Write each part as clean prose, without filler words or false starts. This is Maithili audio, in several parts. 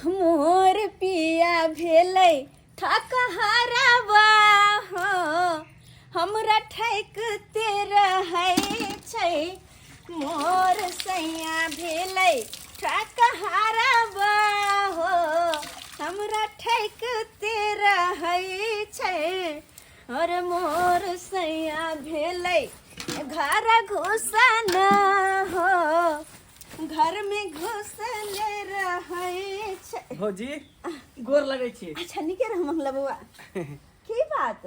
मोर पिया भेलै ठकहरवा हो, हमरा ठैकते रहै छै। मोर सैया भेलै ठकहरवा हो, हमरा ठैकते रहै छै। और मोर सैया भेलै घर घुसन हो, घर में घुसले रहै छै। भौजी, गोर लगै छी। अच्छा, नीके रह मंगला बौआ। की बात,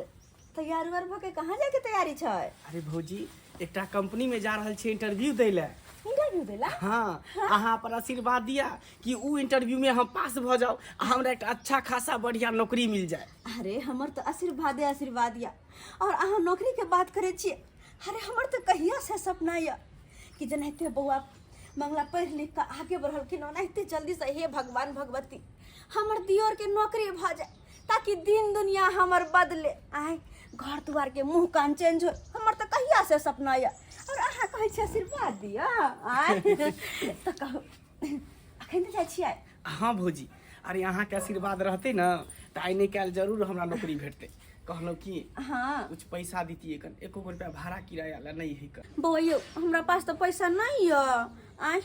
तैयार उयार भऽ के कहाँ जाके तैयारी छै? अरे भौजी, एकटा कंपनी में जा रहल छी इंटरव्यू दै लए। इंटरव्यू देला? हाँ, अहाँ अपन आशीर्वाद दिया कि ऊ इंटरव्यू में हम पास भऽ जाउ आ हमरा एकटा अच्छा खासा बढ़िया नौकरी मिल जाए। अरे हमर तऽ आशीर्वादे आशीर्वाद या, और अहाँ नौकरी के बात करै छियै। अरे हमर तऽ कहिया से सपना यऽ कि जेनाहिते बौआ मंगला पढ़ि लिख कऽ आगे बढ़लखिन, ओनाहिते जल्दी से हे भगवान भगवती हमर दियोर के नौकरी भऽ जाए, ताकि दिन दुनिया हमर बदले, आय घर दुआर के मुँह कान चेंज हो। हमर तऽ कहिया से सपना यऽ, और अहाँ कहै छियै आशीर्वाद दिअ। आय तऽ कहू, अखन तऽ जाइ छियै? हाँ भौजी, अरे अहाँके आशीर्वाद रहतै ने तऽ आइ नहि काल्हि जरूर हमरा नौकरी भेटतै। कहलहुँ कि कुछ पैसा दितियै कन, एको गो रुपया भाड़ा किराया ला नहीं है कन। बौआ यौ, हमरा पास तऽ पैसा नहीं यऽ। आय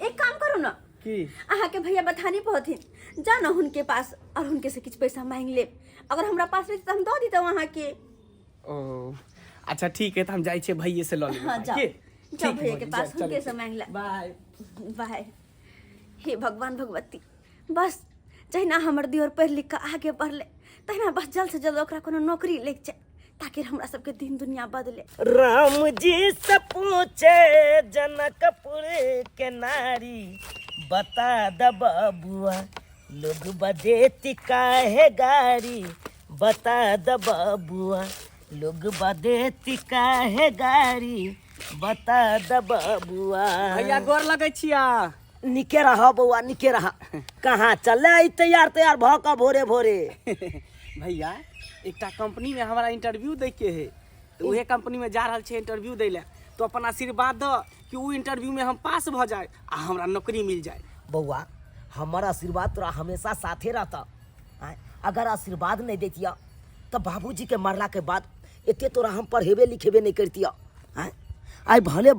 एक काम करू ना, की? अहाँके भैया बथानी पहुँथिन, जा ना हुनके पास और हुनके से किछु पैसा मांगि लेब। अगर हमरा पास रहतै तऽ हम दऽ दितहुँ अहाँके। ओ अच्छा ठीक है, तऽ हम जाइ छियै भैये से लऽ लेबै। हाँ, जाओ। की? जाओ ठीक है भैया के भौजी, पास, चलू। हुनके से मांगि ले। बाय। बाय। हे भगवान भगवती, बस जहिना हमर दियोर पढ़ि लिख कऽ आगे बढ़लै, तहिना बस जल्द से जल्द ओकरा कोनो नौकरी लागि जाय, ताकि हमरा सबके दिन दुनिया बदले। राम जी से पूछे जनकपुर के नारी, बता द बबुआ लोग बदेती काहे गारी, बता द बबुआ लोग बदेती काहे गारी, बता द बबुआ। भैया, गोर लगै छिया। निके रह बौआ, निके रह। कहाँ चले आई तैयार तैयार भऽ कऽ भोरे भोरे? भैया, एकटा कंपनी में हमरा इंटरव्यू दै के है, तऽ उहे कंपनी में जा रहल छै इंटरव्यू दै लए। तो अपन आशीर्वाद दऽ कि उ इंटरव्यू में हम पास भऽ जाए आ हमरा नौकरी मिल जाए। बौआ, हमर आशीर्वाद तोरा हमेशा साथे रहता। आँय, अगर आशीर्वाद नहीं देतिया तऽ बाबूजी के मरला के बाद एते तोरा हम पढ़ेबे लिखेबे नहीं करतिया। आँय, आइ भले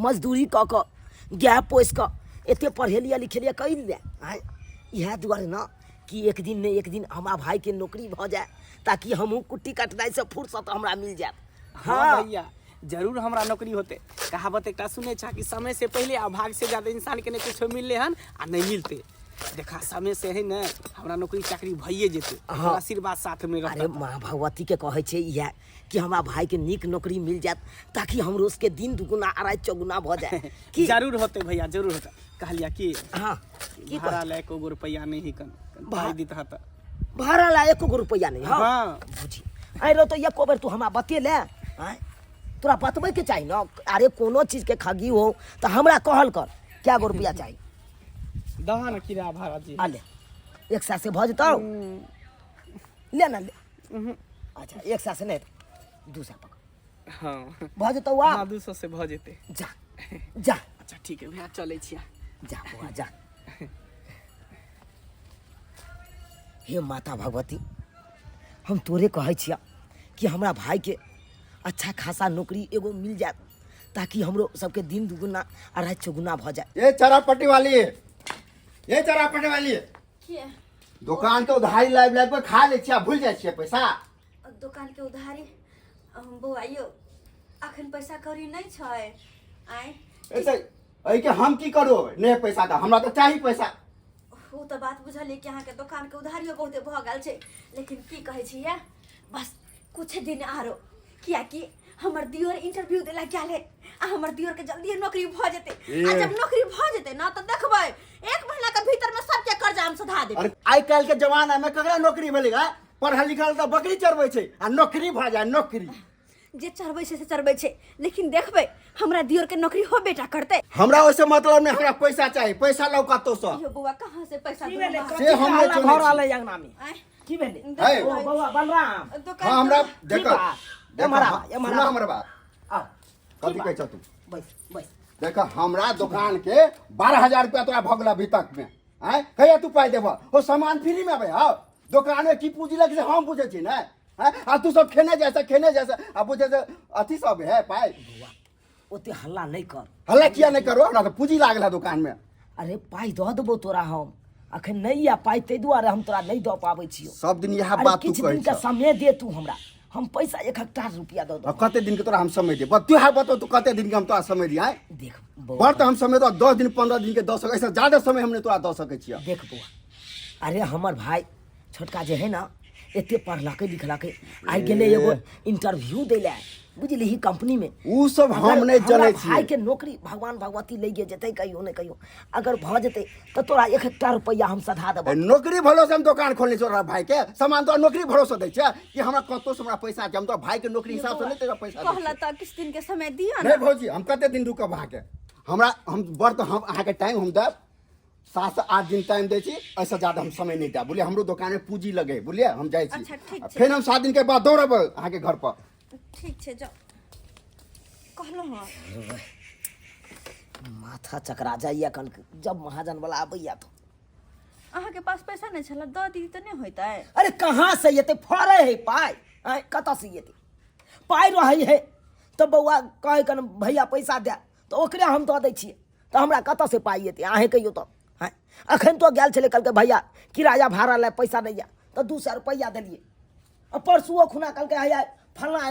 मजदूरी कऽ कऽ गाय पोसि कऽ एते पढ़ेलियै लिखेलियै कहि ले। आँय, इएह दुआरे ने कि एक दिन ने एक दिन हमरा भाईके नौकरी भऽ जाय, ताकि हमहूँ कुट्टी कटनाइसँ फुर्सत हमरा मिल जायत। हाँ भैया, जरूर हमरा नौकरी होते। कहावत एकटा सुने छा कि समय से पहले आ भाग से ज्यादा इंसान के नहीं कुछ मिलले हन आ नहीं मिलते। देखा, समय से है ने हमरा नौकरी चाकरी भइए जेते। हाँ। आशीर्वाद साथ में रहता। अरे माँ भगवती के कहै छै इएह कि हमरा भाई के नीक नौकरी मिल जायत, ताकि हमरो सबके दिन दुगुना आ राति चौगुना भऽ जाय। की जरूर होते भैया, जरूर होते। कहलिया कि हाँ, की भाड़ा ला एको गो रुपया नहीं है कन, कन पाई दित हत। भाड़ा ला एको गो रुपया नहीं? हाँ। हाँ। बुझी आइ रो तो एको बेर तू हमरा बतेले? आँय, तोरा बतबै के चाही न। अरे कोनो चीज के खगी हो तऽ हमरा कहल कर। क्या गो रुपया चाही? दहा न किराया भाड़ा जी। आ ले, एक सए से भऽ जेतौ? ले ना ले। अच्छा, एक सए से नहीं, 200 पकड़। हाँ। भऽ जेतौ आ? हाँ, 200 से भऽ जेतै। जा जा। अच्छा ठीक है भैया, चलै छियै। जा बौआ जा। हे माता भगवती, हम तोरे कहै छियै कि हमरा भाईके अच्छा खासा नौकरी एगो मिल जायत, ताकि हमरो सबके दिन दुगुना आ राति चौगुना भऽ जाय। ये चरापट्टी वाली, ये चरापट्टी वाली। किया? दुकान के उधारी लाइब लाइब के खा लै छियै आ भूल जाइ छियै पैसा। दुकान के उधारी बौआ यौ, अखन पैसा कौड़ी नहि छै। आँय? ए तऽ एहिके हम की करू? नहि पैसा तऽ हमरा तऽ चाही पैसा। ओ तऽ बात बुझलियै कि अहाँके दोकानके उधारियो बहुते भऽ गेल छै, लेकिन की कहै छियै, बस कुछ दिन आरो, कियाकि हमर दियोर इंटरव्यू देला गेल है आ हमर दियोर के जल्दी नौकरी भऽ जेतै। आ जब नौकरी भऽ जेतै ना तऽ देखबै एक महीना के भीतर में सबके कर्जा हम सधा देबै। अरे आइ काल्हि के जमाना में ककरा नौकरी भेलै? है पढ़ल लिखल तऽ बकरी चरबै छै आ नौकरी भऽ जाय नौकरी। जे चरबै छै से चरबै छै, लेकिन देखबै हमरा दियोर के नौकरी हो बेटा करतै। हमरा ओहिसे मतलब नहि, हमरा पैसा चाही, पैसा लौ कतौ से। यो बौआ, कहाँ से पैसा की दू भेलै? हमरा? से हम नहि हल्ला चुनै भऽ छी। रहल अइ अंगना में। आँय? की भेलै? है। ओ बौआ बलराम। दोकान हाँ, हमरा की देखो, बात? देखो, एम्हर आबा, हाँ, एम्हर सुना आबा। हमर बात। आउ। कथी कहै छह तू? बैस बैस। देखो, हमरा दुकान के 12,000 रुपया तोरा भऽ गेल अभी तक में। आँय कहिया तू पाइ देबह ओ सामान फ्रीमे आबै हौ दोकानमे की पूँजी लगे से हम बुझै छी ने आँय आ तू सब खेने जाइ छै खेने जाइ छै आ बुझै छै अथी सब है पाइ बौआ ओते हल्ला नहि कर हल्ला किया नहि करो हमरा तऽ पूँजी लागल है दोकानमे अरे पाइ दऽ देबौ तोरा हम अखन नहि यऽ पाइ ताहि दुआरे हम तोरा नहि दऽ पाबै छियौ सब दिन इएह अरे बात तू किछु कहै दिनके छह समय दे तू हमरा हम पैसा एक हकटा रुपया दऽ आ देबौ कते दिन के तोरा हम समय दिए तू है बताओ तू कते दिन के हम तोरा समय दिए आँय देख बौआ बड़ तऽ हम समय तोरा 10 दिन 15 दिन के दऽ सकै एहिसँ ज्यादा समय हम नहि तोरा दऽ सकै छियह देख बौआ अरे हमर भाई छोटका जे है ना एते पढ़लकै लिखलकै आइ गेलै एगो इंटरव्यू दै लए बुझलिही कंपनी में उ सब हम अगर नहि हमरा जनै भाई छियै के नौकरी भगवान भगवती लैके जेतै कहियो नहि कहियो अगर भऽ जेतै तऽ तोरा एक एकटा रुपैआ हम सधा देबौ ए, नौकरी भरोसे हम दोकान खोलने छियै तोरा भाई के सामान तोरा नौकरी भरोसे दै छै कि हमरा कतौ से हमरा पैसा छै हम तोरा भाई के नौकरी हिसाब से नहि तोरा पैसा दै कहला छियै। तऽ किछु दिन के समय दिअ नहि ने भौजी हम कते दिन रुकब अहाँके हमरा हम बड़ तऽ हम अहाँके टाइम हम देब 7 से 8 दिन टाइम दै छी एहिसँ ज्यादा हम समय नहि देब बुझलियै हमरो दोकानमे पूँजी लगे बुझलियै हम जाइ छी अच्छा, ठीक आ छै। फेर हम 7 दिन के बाद दौड़ब अहाँके घर पर ठीक छै जाउ कहलहुँ हँ माथा चकरा जाइए कन जब महाजन वाला आबैया तो अहाँके पास पैसा नहि छलै दऽ दी तऽ नहि होइतै अरे कहाँ से एते फड़े है पाइ आँय कतऽ से एते पाइ रहै है तऽ बौआ कहै कन भैया पैसा दे तऽ ओकरे हम दऽ दै छियै तऽ हमरा कतऽ से पाइ एतै अहेँ कहियौ तऽ आँय अखन तो गेल छलै कहलकै भैया किराया भाड़ा लए पैसा नहि यऽ तऽ 200 रुपैआ देलियै आ परसुओ खुना कहलकै हैया फल्लाँ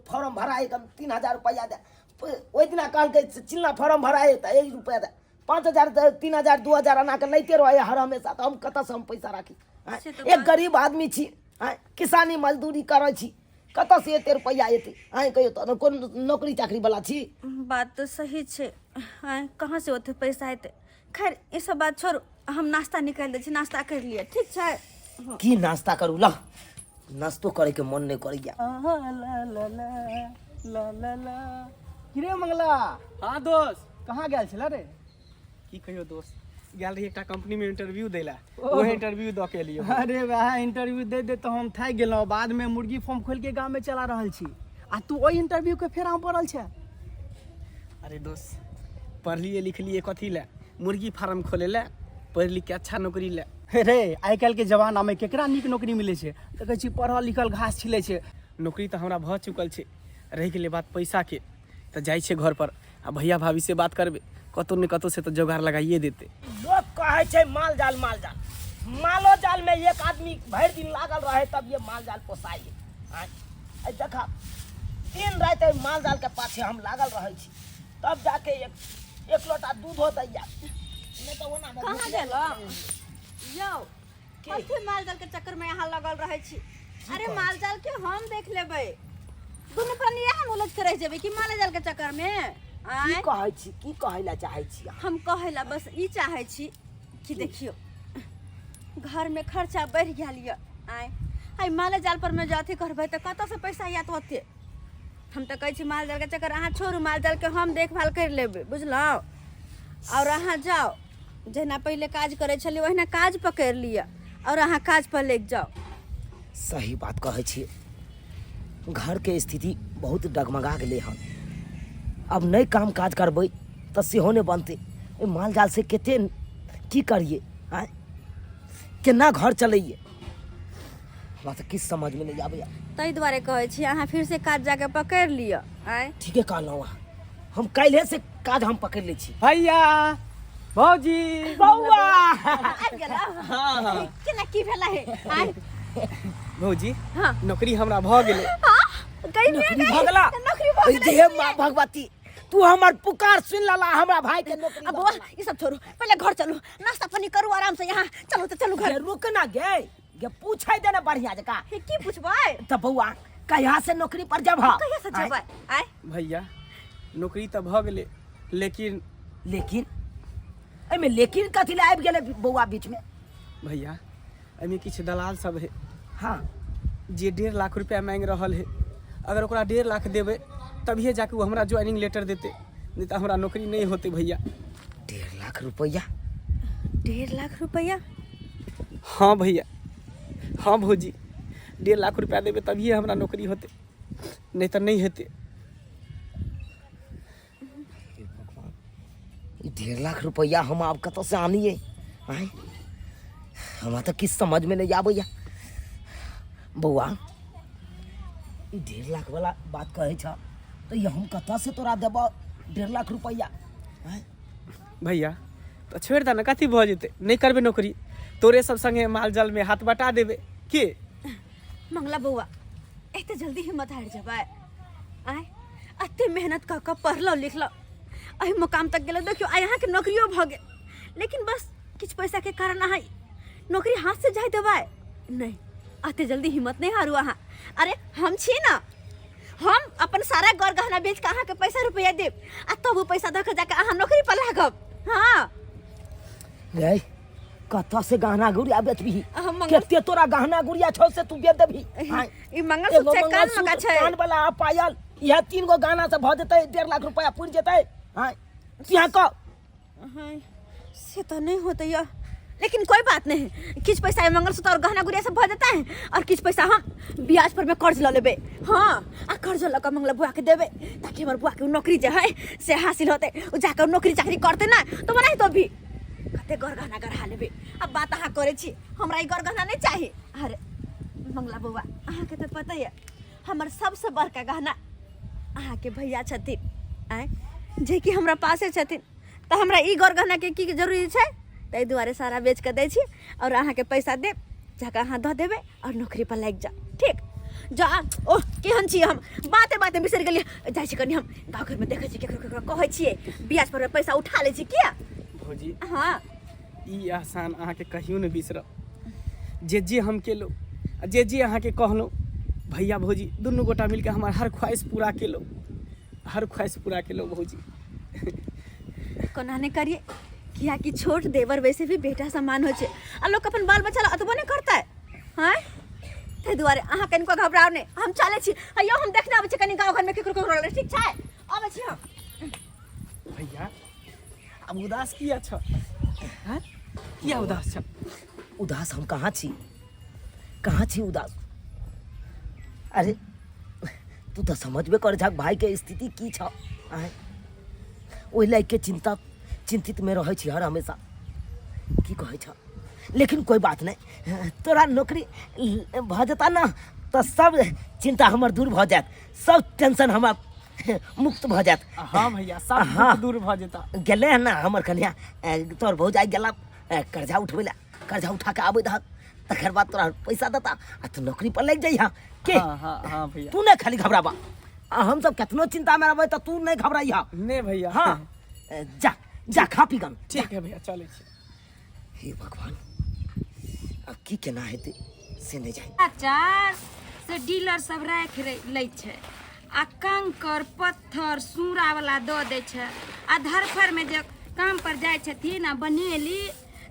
फॉर्म भराए कन 3000 रुपैआ दे ओहि दिना कहलकै चिल्लाँ फॉर्म भराए तऽ एक रुपैआ दे 5000 3000 2000 एना कऽ लैते रहै हर हमेशा तऽ हम कतऽसँ हम पैसा राखी आँय? से तऽ एक बात- गरीब आदमी छी आँय किसानी मजदूरी करै छी कतऽसँ एते रुपैआ एतै आँय कहियौ तऽ कोन नौकरी चाकरी वाला छी बात तऽ सही छै आँय कहाँ से ओते पैसा एतै खैर ई सब बात छोड़ू हम नाश्ता निकालि दै छी नाश्ता करि लिअ ठीक छै हँ। की नाश्ता करू ल नाश्तो करैके मन नहि करैया ला ला ला ला ला ला की रे मंगला हाँ दोस्त कहाँ गेल छला रे की कहियो दोस्त गेल रही एकटा कंपनी में इंटरव्यू दै ला ओहे इंटरव्यू दऽ के एलियो अरे वएह इंटरव्यू दे दे तऽ हम थाकि गेलहुँ बादमे मुर्गी फॉर्म खोलि के गाममे चला रहल छी आ तू ओहि इंटरव्यू के फेर पड़ल छै अरे दोस्त पढ़लिए लिखलिए कथी लए मुर्गी फार्म खोले लए पढ़ि लिख के अच्छा नौकरी लए रे आइ काल्हिके जमानामे केकरा नीक नौकरी मिलै छै देखै छी पढ़ल लिखल घास छिलै छै नौकरी तऽ हमरा भऽ चुकल छै रहि गेलै बात पैसाके तऽ जाइ छै घर पर आ भैया भाभी से बात करबै कतौ ने कतौ से तऽ जोगाड़ लगाइए देतै लोक कहै छै माल जाल माल जाल मालो जाल में एक आदमी भरि दिन लागल रहे तब ये माल जाल पोसाइ आँय, आइ देखा दिन राति एहि माल जाल के पाछे हम लागल रहै छी तब जाके एक एक लोटा दूधो दैया नहि तऽ ओना नहि कहाँ गेलो यौ कथी माल जाल के चक्कर में यहाँ लगल रहै छी अरे माल जाल के हम देख लेबै दुनू प्राणी इएह हम उलझ के रहि जेबै कि माल जाल के चक्कर में की आँय कहै छी की कहै लए चाहै छी अहाँ? हम कहै ला बस ई चाहै छी कि देखियौ घर में खर्चा बढ़ि गेल यऽ आँय आइ माले जाल पर में जे अथी करबै तऽ कतऽसँ पैसा आयत ओते हम तऽ कहै छी माल जाल के चक्कर अहाँ छोड़ू माल जाल के हम देखभाल करि लेबै बुझलहुँ आओर अहाँ जाउ जहिना पहिले काज करै छलियै ओहिना काज पकड़ि लिअ आओर अहाँ काज पर लागि जाउ सही बात कहै छी घरके स्थिति बहुत डगमगा गेलै हन अब नहि काम काज करबै तऽ सेहो नहि बनतै ओहि माल जाल से कते की करियै आँय केना घर चलैयै हमरा तऽ किछु समझमे नहि आबैया ताहि दुआरे कहै छी अहाँ फिर से काज जाके पकड़ि लिअ आँय ठीके कहलहुँ अहाँ हम काल्हिए से काज हम पकड़ि लै छी भैया भौजी बौआ आबि गेला केना की भेला हे आँय भौजी हाँ। नौकरी हमरा भऽ गेलै हाँ गई में नौकरी गई भऽ गेला नौकरी भऽ गेलै हे माँ भगवती तू हमर पुकार सुन लला हमरा भाई के नौकरी अब बौआ ई सब छोड़ू पहिले घर चलू नाश्ता पानी करू आराम से यहाँ चलू तऽ चलू घर गे रुक ना गे गे पूछै दे ना बढ़िया जका हे, की पूछबै तऽ बौआ कहिया से नौकरी पर जब कहिया से जेबै आय भैया नौकरी तऽ भऽ गेलै लेकिन लेकिन एहिमे लेकिन कथी लए आबि गेलै बौआ बीचमे भैया एहिमे किछु दलाल सब है हाँ जे 1.5 लाख रुपया मांगि रहल है अगर ओकरा 1.5 लाख देबै तभिए जाके ओ हमरा ज्वाइनिंग लेटर देतै नहि तऽ हमरा नौकरी नहि होतै भैया 1.5 लाख रुपैआ 1.5 लाख रुपैआ हाँ भैया हाँ भौजी 1.5 लाख रुपया देबै तभिए हमरा नौकरी होतै नहि तऽ नहि हेतै हे भगवान ई 1.5 लाख रुपैआ हम आब कतऽसँ आनियै आँय हमरा तऽ किछु समझमे नहि आबैए बौआ। ई 1.5 लाख वाला बात कहै छ तऽ ई हम कतऽसँ तोरा देबऽ 1.5 लाख रुपैआ? आँय? भैया तऽ छोड़ि दे ने, कथी भऽ जेतै? नहि करबै नौकरी, तोरे सब संगे माल जाल में हाथ बटा देबै के। मंगला बौआ, एते जल्दी हिम्मत हारि जेबै? आय एते मेहनत कऽ कऽ पढ़लहुँ लिखलहुँ, एहि मुकाम तक गेलहुँ। देखियौ, आइ अहाँके नौकरियो भऽ गेल, लेकिन बस किछु पैसाके कारण अहाँ नौकरी हाथ से जाय देबै? नहि, एते जल्दी हिम्मत नहि हारू अहाँ। अरे हम छी ने, हम अपन सारा गौर गहना बेच कऽ अहाँके पैसा रुपैआ देब आ तब ओ पैसा दऽ कऽ जाकऽ अहाँ नौकरी पर लागब। हाँ। रे, कतऽ से गहना गुड़िया बेचबही? हम मंगल कते तोरा गहना गुड़िया छौ से तू बेच देबही? आँय? ई मंगलसूत्र एगो छै, कान मंगलसूत्र, मका छै, कान वाला आ पायल, इएह 3 गो गहना से भऽ जेतै 1.5 लाख रुपया पुरि जेतै? आँय, किया कह? हाँ, से तो नहीं होता यार, लेकिन कोई बात नहीं, किछ पैसा ये मंगलसूत्र और गहना गुड़िया सब भऽ जेतै और किछ पैसा हम ब्याज पर में कर्ज लऽ लेबै। हाँ, आ कर्ज लऽ कऽ मंगला बुआ के देबै ताकि हमर बुआ के उ नौकरी जे है से हासिल होतै। उ जाकऽ नौकरी चाकरी करतै ना तऽ ओनाहितो भी कते गर गहना गढ़ा लेबै। अब बात अहाँ करै छी, हमरा ई गर गहना नहि चाही। अरे मंगला बौआ, अहाँके तऽ पता यऽ हमर सबसँ बड़का गहना अहाँके भैया छथिन, आँय, जेकि हमरा पासे छथिन, तऽ हमरा ई गर गहनाके की जरूरी छै? ताहि दुआरे सारा बेच कऽ दै छी आओर अहाँके पैसा देब, जाकऽ अहाँ दऽ देबै आओर नौकरी पर लागि जाउ। ठीक जा। ओह, केहन छी हम, बाते बाते बिसरि गेलियै। जाइ छी कनि हम गाँव घरमे, देखै छी केकरो केकरो कहै छियै, ब्याज पर पैसा उठा लै छी। किया भौजी? हाँ। ई एहसान अहाँके कहियो नहि बिसरब, जे जे हम केलहुँ आ जे जे अहाँके कहलहुँ। भैया भौजी दुनू गोटा मिलके हमर हर ख्वाहिश पूरा केलहुँ, हर ख्वाहिश पूरा केलहुँ भौजी। कोना नहि करिए? कियाकि छोट देवर वैसे भी बेटा समान होइ छै आ लोक अपन बाल बच्चा ला अतबो नहि करतै? हँ, ताहि दुआरे अहाँ कनिको घबराउ नहि, हम चलै छी। अयौ, हम देखने आबै छी कनि गाँव घरमे केकरो केकरो लए। ठीक छै, अबै छी हम। भैया, आब उदास किया छ? हँ, किया उदास छ? उदास हम कहाँ छी, कहाँ छी उदास? अरे तू तऽ समझबे कर छक भाई के स्थिति की छ। आँय, ओहि लाइक के चिंता चिंतित में रहै छी हर हमेशा, की कहै छ। लेकिन कोई बात नहीं, तोरा नौकरी भऽ जेता ना तऽ सब चिंता हमर दूर भऽ जायत, सब टेंशन हमरा मुक्त भऽ जायत। हाँ भैया, सब हाँ। दुख दूर भऽ जेता। गेलै हन ना हमर कन्या, तोहर भौजाइ गेला कर्जा उठबै लए, कर्जा उठा के आबै दहक, तकर बाद तोरा पैसा देता आ तू नौकरी पर लागि जइहा के। हाँ हाँ हाँ भैया। तू नहीं खाली घबराबा, आ हम सब केतनो चिंता में रहबै तऽ तू नहीं घबराइहा। नहीं भैया। हाँ, जा जा, खा पी गन। ठीक है भैया, चलै छी। हे भगवान, अब की केना हेतै से नहीं जानि। अचार से डीलर सब राखि लै छै आ कंकड़ पत्थर सूरा वाला दऽ दै छै आ धरफड़मे जे काम पर जाइ छथिन आ बनेली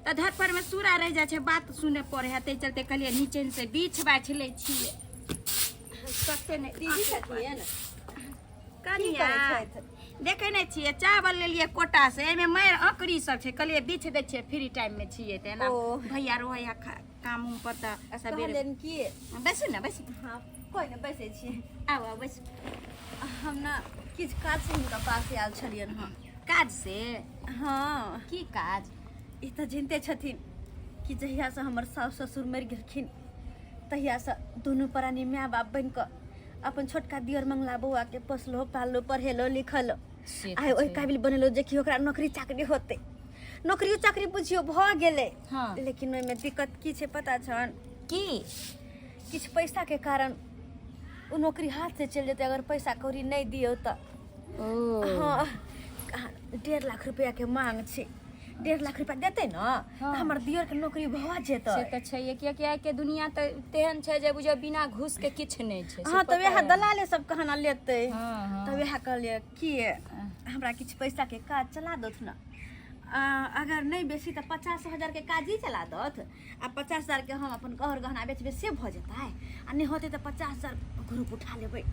तऽ धरफड़मे सूरा रहि जाइ छै, बात सुने पड़ै है। ताहि चलते कहलियै नीचेन से बीछ बाछि लै छियै सत्ते नहि। दीदी छथिन? कनिया, की करै छथि? देखै नहि छियै, चावल लेलियै कोटा से, एहिमे मारि अकरी सब छै, कहलियै बीछ दै छियै, फ्री टाइम मे छियै तऽ एना। ओ। भैया रहै है काम उम पर तऽ सबेरे। कहलियनि कि बैसू ने, बैसू। हाँ, कोइ नहि, बैसै छी। आउ आउ, बैसू। हम ने किछु काजसँ हिनका पास आयल छलियनि हँ। काज से? हाँ। की काज? ई तऽ जिनते छथिन कि जहियासँ हमर सासु ससुर मरि गेलखिन तहियासँ दुनू प्राणी माय बाप बनि कऽ अपन छोटका दियर मंगला बौआके पोसलो पाललो, पढ़ेलो लिखलो, से तऽ आइ ओहि छै। काबिल बनेलो जे कि ओकरा नौकरी चाकरी होतै। नौकरियो चाकरी बुझियौ भऽ गेलै। हाँ। लेकिन ओहिमे दिक्कत की छै पता छनि? की? किछु पैसाके कारण ओ नौकरी हाथ से चलि जेतै अगर पैसा कौड़ी नहि दियौ तऽ। ओ। हाँ, 1.5 लाख रुपया के मांग छै। 1.5 लाख रुपया देतै ने हाँ। तऽ हमर दियर के नौकरी भऽ जेतै। से तऽ छैहे, कियाकि आइ के दुनिया तऽ तेहन छै जे बुझियौ बिना घूस के किछु नहि छै, से हाँ, तऽ पता वएह यऽ। दलाले सब कहना लेतै। हाँ, हाँ। तऽ वएह कहलियै कि हमरा किछु पैसा के काज चला दौथ ने। अगर नहि बेसी तऽ 50,000 के काज ही चला दौथ आ 50,000 के हम अपन गहर गहना बेचबै से भऽ जेतै, आ नहि होतै तऽ 50,000 ग्रुप उठा लेबै।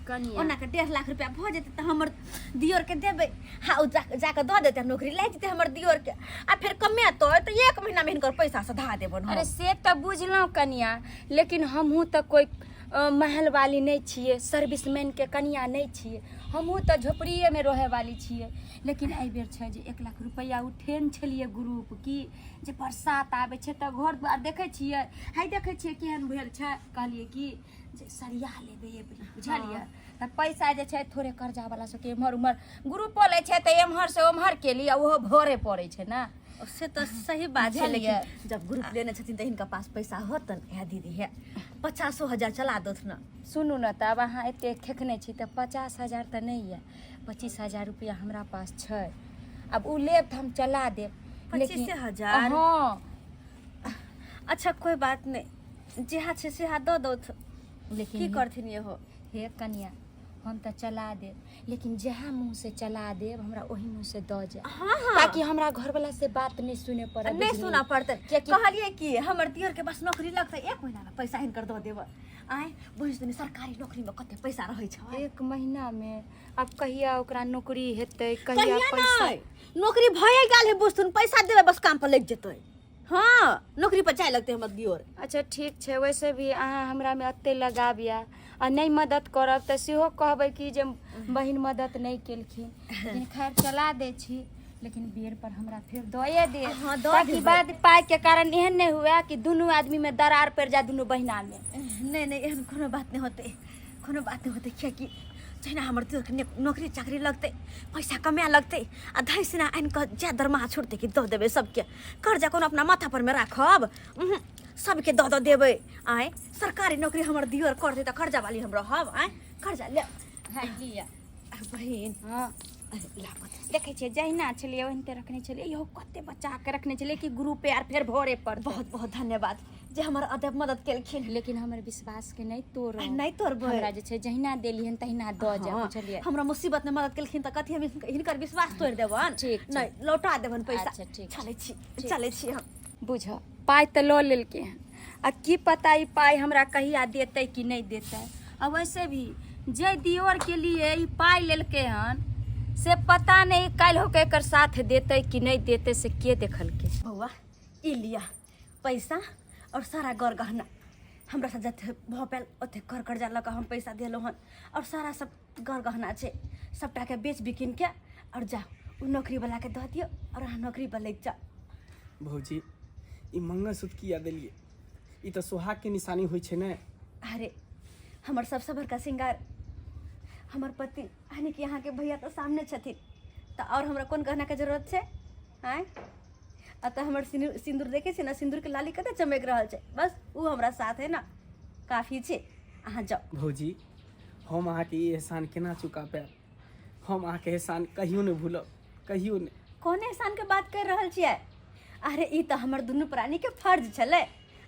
कनिया, ओना के 1.5 लाख रुपया भऽ जेतै तऽ हमर दियोर के देबै। हाँ, ओ जाकऽ दऽ देतै, नौकरी लागि जेतै हमर दियोर के आ फेर कमेतै तऽ 1 महीना में हिनकर पैसा सधा देबनि हम। अरे से तऽ बुझलहुँ कनिया, लेकिन हमहूँ तऽ कोइ महल वाली नहि छियै, सर्विसमैनके कनिया नहि छियै, हमहूँ तऽ झोपड़िएमे रहै वाली छियै। लेकिन एहिबेर छै जे 1 लाख रुपैआ उठेने छलियै ग्रुप की जे बरसात आबै छै तऽ घर दुआर देखै छियै, हइ देखै छियै केहन भेल छै। कहलियै कि जे सरिया लेबै एबरी, बुझलियै? तऽ पैसा जे छै थोड़े कर्जा वाला सबके एम्हर उम्हर ग्रुपो लै छै तऽ एम्हर से ओम्हर केली आ ओहो भरे पड़ै छै ने। से तऽ सही बात छै, बुझलियै? लेकिन जब ग्रुप लेने छथिन तऽ हिनका पास पैसा होतन। हे दीदी, हे 50,000 चला दौथ न। सुनू ने, तऽ आब अहाँ एते खेखने छी तऽ 50,000 तऽ नहि यऽ, 25,000 रुपैआ हमरा पास छै। आब ओ लेब तऽ हम चला देब। 25,000? हँ। अच्छा कोई बात नहीं, जेहा छै सेहा दऽ दौथ। लेकिन की करथिन इहो? हे कनिया, हम तऽ चला देब, लेकिन जहाँ मुँह से चला देब हमरा ओही मुँह से दऽ जाए। हाँ हाँ, ताकि हमरा घरवाला से बात नहीं सुने पड़े। नहीं बुझलियै? सुना पड़तै। कियाकि कहलियै कि हमर दियर के बस नौकरी लगतै, 1 महीना में पैसा हिनकर दऽ देब। आँय बुझ तनी, सरकारी नौकरी में कते पैसा रहै छै। 1 महीना में अब कहिया ओकरा नौकरी हेतै, कहिया कहिया पैसा? नहीं, नौकरी भए गेल है बुझतुन, पैसा देबै बस काम पर लागि जेतै। हाँ, नौकरी पर जाय लगतै हमर दियोर। अच्छा ठीक छै, वैसे भी अहाँ हमरा में एते लगाव यऽ आ नहि मदद करब तऽ सेहो कहबै कि जे बहिन मदद नहि केलखिन। लेकिन खैर चला दै छी, लेकिन बेर पर हमरा फेर दए दे। हाँ, दऽ ताकि देबै। बाद पाइ के कारण एहन नहि हुए कि दुनू आदमी में दरार पड़ि जाय दुनू बहिना में। नहीं नहीं, एहन कोनो बात नहीं होतै, कोनो बात नहीं होतै। कियाकि जहिना हमर दियोरके नौकरी चाकरी लगतै, पैसा कमाए लगतै आ धैसिना आनि कऽ जा दरमाहा छुटतै कि दऽ देबै सबके। कर्जा कोनो अपना माथा पर में राखब? उहुं, सबके दऽ दऽ देबै। आँय सरकारी नौकरी हमर दियोर करतै तऽ कर्जा वाली हम रहब? आँय कर्जा ले। हाँ लिअ। आ बहिन। हाँ। अरे लापत देखै छियै, जहिना छलियै ओहिनाते रखने छलियै। इहो कते बचा के रखने छलियै कि ग्रुपे आर फेर भरे पड़तै। बहुत बहुत धन्यवाद जे हमर अदब मदद केलखिन। लेकिन हमर विश्वास के नहि तोड़ब। नहि तोड़बै। हमरा जे छै जहिना देलियन तहिना दऽ जाय। हाँ, बुझलियै? हमरा मुसीबत में मदद केलखिन तऽ कथी हम हिनकर विश्वास तोड़ि देबन? ठीक छै। नहीं, लौटा देबन पैसा। अच्छा, ठीक छै। चलै छी, चलै छी हम। बुझ, पाइ तऽ लऽ लेलकै हन आ की पता ई पाइ हमरा कहिया देतै कि नहि देतै। आ वैसे भी जे दियोर के लिए ई पाइ लेलकै हन से पता नहि काल्हि होके एकर साथ देतै कि नहि देतै, से के देखलकै। बौआ, ई लिअ पैसा और सारा गर गहना। हमरा से जते भऽ पायल ओते कर कर्जा लऽ कऽ हम पैसा देलहुँ हन और सारा सब गर गहना छै, सबटाके बेच बिकिन के और जाउ ओ नौकरी वाला के दऽ दियौ और अहाँ नौकरी पर लागि जाउ। भौजी, ई मंगलसूत्र किया देलियै? ई तऽ सुहाग के निशानी होइ छै ने। अरे हमर सबसँ बड़का श्रृंगार हमर पति यानी कि अहाँके भैया तऽ सामने छथिन, तऽ आओर हमरा कोन गहनाके जरूरत छै? आँय आ तऽ हमर सिन्दूर, सिन्दूर देखै छियै ने, सिन्दूरके लाली कते चमकि रहल छै, बस ओ हमरा साथ है ने, काफी छै। अहाँ जाउ। भौजी, हम अहाँके ई एहसान केना चुका पायब? हम अहाँके एहसान कहियो नहि भूलब, कहियो नहि। कोन एहसानके बात करि रहल छियै? अरे ई तऽ हमर दुनू प्राणीके फर्ज छलै।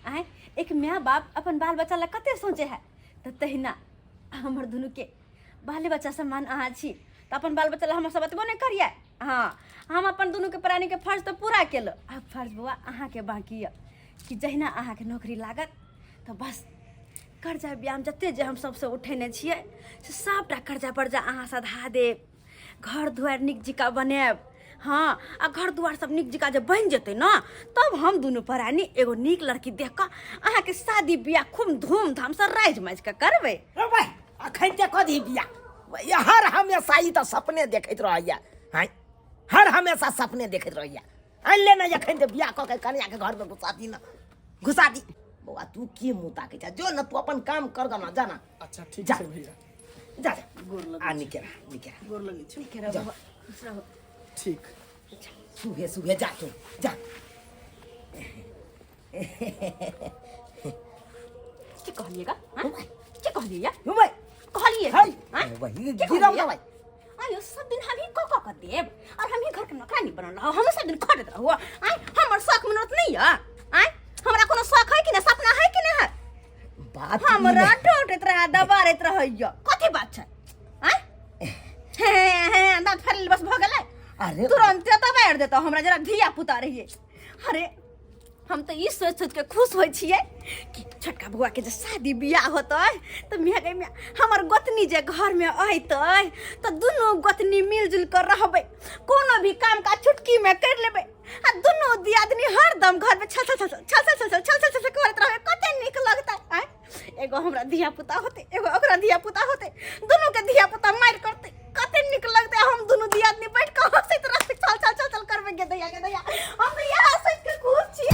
आँय एक माय बाप अपन बाल बच्चा लए कते सोचै है, तऽ तहिना हमर दुनूके बाले बच्चा समान अहाँ छी, तऽ अपन बाल बच्चा लए हमर सब एतबो नहि करियै? हाँ, हम अपन दुनूके प्राणीके फर्ज तऽ पूरा केलहुँ। आब फर्ज बौआ अहाँके बाँकी यऽ कि जहिना अहाँके नौकरी लागत तऽ बस कर्जा ब्याम जते जे हम सबसँ उठेने छियै से सबटा कर्जा पर्जा अहाँ सधा देब, घर दुआरि नीक जकाँ बनायब। हाँ, आ घर दुआर सब नीक जकाँ जे बनि जेतै ने तब हम दुनू प्राणी एगो नीक लड़की देख कऽ अहाँके शादी बियाह खूब धूमधामसँ राजि माजि कऽ करबै। रे भाइ, अखन ते कऽ दही बियाह। हर हमेशा ई तऽ सपने देखैत रहैया। हँ, हर हमेशा सपने देखैत रहैया। आनि ले ने अखन ते बियाह कऽ के कनिया के घर में घुसा दी ना, घुसा दी। बौआ तू की मुँह ताकै छह? जो ना तू अपन काम कर दो ना, जा ना। अच्छा ठीक जा। छै भैया। जा जा। गोर लगै आ निके रह, निके रह। गोर लगै छै। नीके रहू बौआ, खुश रहू। ठीक। सुबह सुबह जा तू, जा। की कहलिए गा? हाँ? की कहलिए या? घुमै। कहलिए? है। हाँ? वही की गिरौ कहलिए? दवाई। आयो सब दिन हम ही कऽ कऽ कऽ देब और हम ही घर के नौकरानी बनल रहू, हम सब दिन खटैत रहू। आय हमर शौक मनोरथ नहीं यऽ? आय हमरा कोनो शौक है कि नहीं, सपना है कि नहीं है? बात ई हमरा नहि। टोटैत रहे दबारैत रहैया, कथी बात छै? आय हे हे दाँत फाड़ि बस भऽ गेलै। अरे तुरंते दबारि देतौ हमरा, जरा धिया पुता रहियै। अरे हम तऽ ई सोचि सोचि के खुश होइ छियै कि छोटका बौआ के जे शादी बियाह होतै तऽ मियाँ गे मियाँ हमर गोतनी जे घरमे अयतै तऽ दुनू गोतनी मिलजुल कऽ रहबै, कोनो भी काम काज चुटकीमे करि लेबै आ दुनू दियादनी हरदम घरमे छल छल छल छल छल छल छल छल छल छल करैत रहबै, कते नीक लगतै। आँय एक एगो हमरा धिया पुता होते, एगो ओकरा धिया पुता होते, दुनू के धिया पुता मारि करते, कते नीक लगते। हम दुनू दियादनी बैठ के हंसैत रहते, चल चल चल चल करबे के दैया के दैया। हम तऽ इएह सोचि के खुश छी।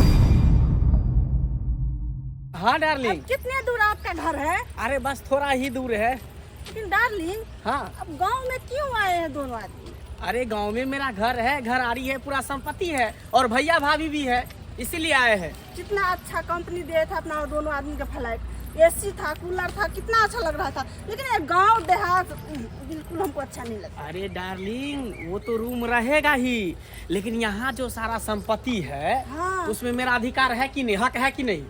हाँ डार्लिंग, कितने दूर आपका घर है? अरे बस थोड़ा ही दूर है। लेकिन डार्लिंग, हाँ, अब गांव में क्यों आए हैं दोनों आदमी? अरे गांव में मेरा घर है, घर आ रही है, पूरा संपत्ति है और भैया भाभी भी है, इसीलिए आए हैं। कितना अच्छा कंपनी दिए था अपना दोनों आदमी का फ्लाइट, एसी था, कूलर था, कितना अच्छा लग रहा था। लेकिन ये गांव देहात बिल्कुल हमको अच्छा नहीं लगता। अरे डार्लिंग, वो तो रूम रहेगा ही, लेकिन यहाँ जो सारा संपत्ति है, हाँ। उसमें मेरा अधिकार है कि नहीं, हक है कि नहीं?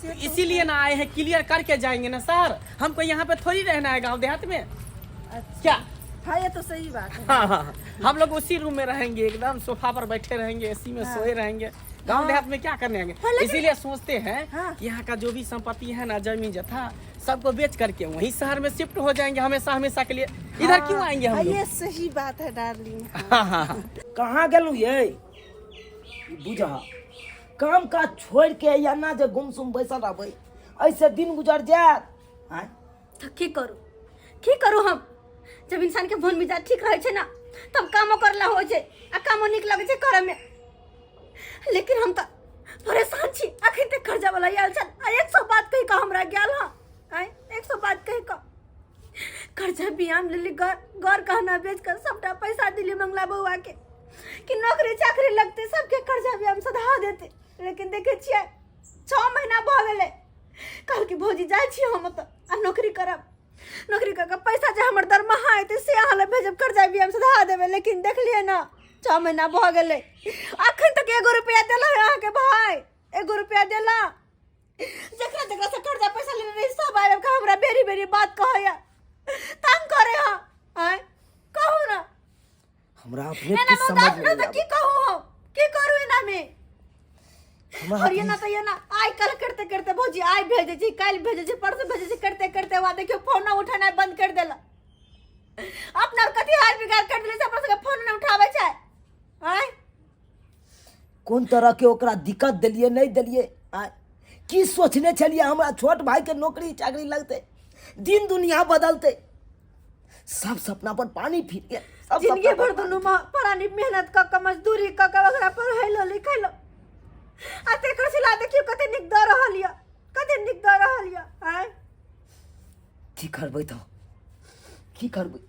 से तो इसीलिए ना आए हैं, क्लियर करके जाएंगे ना सर। हमको यहाँ पे थोड़ी रहना है गांव देहात में। अच्छा। क्या? हाँ, ये तो सही बात है। हाँ हाँ, हम लोग उसी रूम में रहेंगे, एकदम सोफा पर बैठे रहेंगे, एसी में सोए रहेंगे। गांव देहात में क्या करने आएंगे? इसीलिए सोचते हैं हाँ। कि यहाँ का जो भी संपत्ति है ना, जमीन जथा, सबको बेच करके वहीं शहर में शिफ्ट हो जाएंगे हमेशा हमेशा के लिए। इधर क्यों आएंगे हम हाँ, लोग? ये सही बात है डार्लिंग। हाँ हाँ हाँ। कहाँ गेलहुँ ये बुझा काम काज छोड़ के या ना जे गुमसुम बैसल रहबै, ऐसे दिन गुजर जायत। आँय? तऽ की करू, की करू हम? जब इंसान के मन मिजाज ठीक रहै छै ना, तब कामो करला होइ छै आ कामो नीक लगै छै करऽ में। लेकिन हम तऽ परेशान छी। अखन तक कर्जा वाला आयल छल आ 100 बात कहि कऽ हमरा गेल हँ। आँय, 100 बात कहि कऽ कर्जा बियाम लेली, घर गहना बेच कऽ सबटा पैसा दिली मंगला बौआ के कि नौकरी चाकरी लगतै, सबके कर्जा बियाम सधा देतै। लेकिन देखै छियै 6 महीना भऽ गेलै, कहलकै भौजी जाइ छी हम ओतऽ आ नौकरी करब, नौकरी कऽ कऽ पैसा जे हमर दरमाहा एतै से अहाँ लग भेजब, कर्जा बियाम सधा देबै। लेकिन देखलियै ना, 6 महीना भऽ गेलै, अखन तक एगो रुपया देलक अहाँके भाय? एगो रुपया देला? जकरा जकरा से कर्जा पैसा लेने रही सब आबि कऽ हमरा बेरी बेरी बात कहैया, तंग करे हँ। आँय, कहू ना। हमरा अपने एना किछु में समझ उदास नहि तऽ की कहू हम, की करू एना में? हमरा और ये ना तो ये ना आइ कल करते करते भौजी आइ भेजै छी, काल्हि भेजै छी, परसू भेजै छी, करते करते वहाँ देखियौ फोन उठेनाइ बंद कर देलक। अपना और कथी हाल बिगाड़ कर देले से अपना सबके फोन नहि उठाबै छै। आँय, कोन तरह के ओकरा दिक्कत देलियै नहि देलियै? आँय, की सोचने छलियै हमरा छोट भाई के नौकरी चाकरी लगतै, दिन दुनिया बदलतै, सब सपना पर पानी फिर गेल। सब जिंदगी सपना पर भर दुनू प्राणी मेहनत कऽ कऽ मजदूरी कऽ कऽ ओकरा पढ़ैलो लिखैलो आ तेकर सिला देखियौ कते नीक दऽ रहल यऽ, कते नीक दऽ रहल यऽ। आँय, की करबै तऽ की करबै?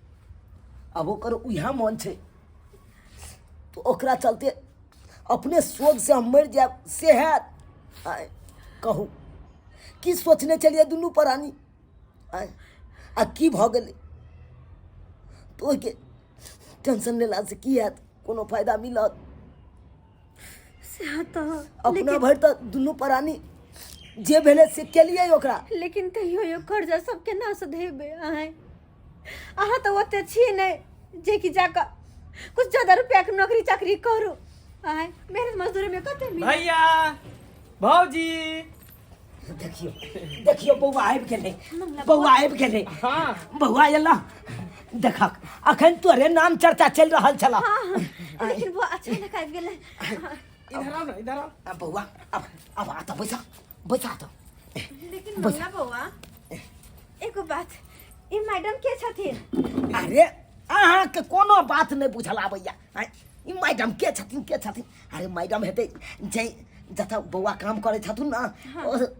आब ओकर उएह मन छै तऽ ओकरा चलते अपने शोक से हम मरि जायब से हैत? आँय, कहू की सोचने छलियै दुनू प्राणी? आँय, आ की भऽ गेलै? तऽ ओहिके टेंशन लेलासँ की हैत? कोनो फायदा मिलत? सएह तऽ अपना भरि तऽ दुनू प्राणी जे भेलै से केलियै ओकरा। लेकिन तैयो यो कर्जा सब केना सधेबै? आँय, अहाँ तऽ ओते छी नहि जे कि जाकऽ कुछ ज्यादा रुपया के नौकरी चाकरी करू। आँय, मेहनत मजदूरी में कते मिलत? भैया भौजी, देखियौ देखियौ, बौआ आबि गेलै, बौआ आबि गेलै। हाँ बौआ एला, देखक अखन तोरे नाम चर्चा चलि रहल छला। हाँ हाँ, लेकिन बौआ अचानक आबि गेलै। इधर आओ ना, इधर आओ। आ बौआ, अब अब आ तऽ बैसा बैसा तऽ। लेकिन मंगला बौआ, एगो बात, ई मैडम के छथिन? अरे अहाँके कोनो बात नहि बुझल आबैया। आँय, ई मैडम के छथिन, के छथिन? अरे मैडम हेतै जे जतऽ बौआ काम करै छथुन ने,